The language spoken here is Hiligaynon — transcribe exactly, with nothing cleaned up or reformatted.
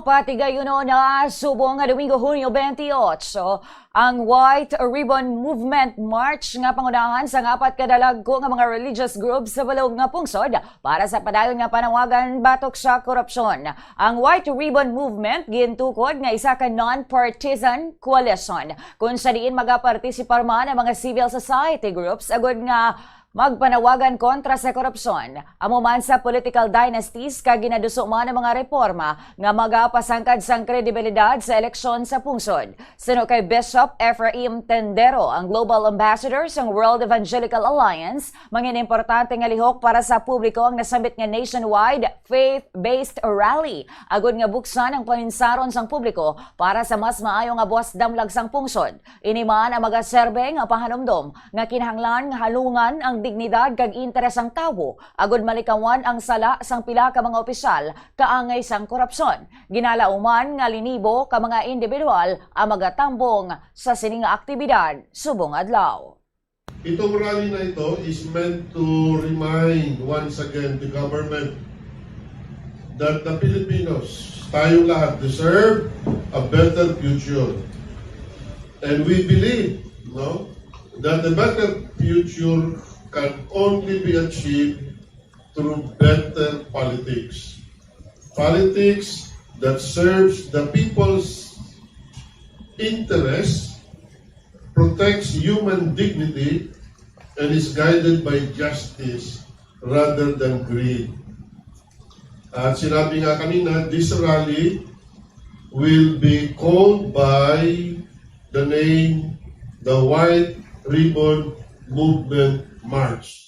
Patigayunon na subong nga Domingo, Hunyo twenty-eight, ang White Ribbon Movement March nga pangunahan sang apat ka dalagko nga mga religious groups sa balog nga pungsod para sa padayon nga panawagan batok sa korupsyon. Ang White Ribbon Movement gintukod nga isa ka non-partisan coalition, kung sa diin magapartisipar man ang mga civil society groups agud nga magpanawagan kontra sa korupsyon, amo man sa political dynasties, kag ginaduso man ang mga reforma nga magapasangkad sang kredibilidad sa eleksyon sa pungsod. Suno kay Bishop Ephraim Tendero, ang Global Ambassador sang World Evangelical Alliance, mangin importante nga lihok para sa publiko ang nasambit nga nationwide faith-based rally, agud nga buksan ang paminsaron sang publiko para sa mas maayo nga buwas damlag sang pungsod. Ini man ang magaserbe nga pahanumdom nga kinahanglan nga halungan ang dignidad kag interes sang tawo, agud malikawan ang sala sang pila ka mga opisyal kaangay sang korupsyon. Ginalauman nga linibo ka mga individual ang magatambong sa sini nga aktibidad subong adlaw. Itong rally na ito is meant to remind once again the government that the Filipinos, tayong lahat, deserve a better future. And we believe, no, that the better future can only be achieved through better politics. Politics that serves the people's interests, protects human dignity, and is guided by justice rather than greed. At sinabi nga kanina, this rally will be called by the name the White Ribbon Movement March.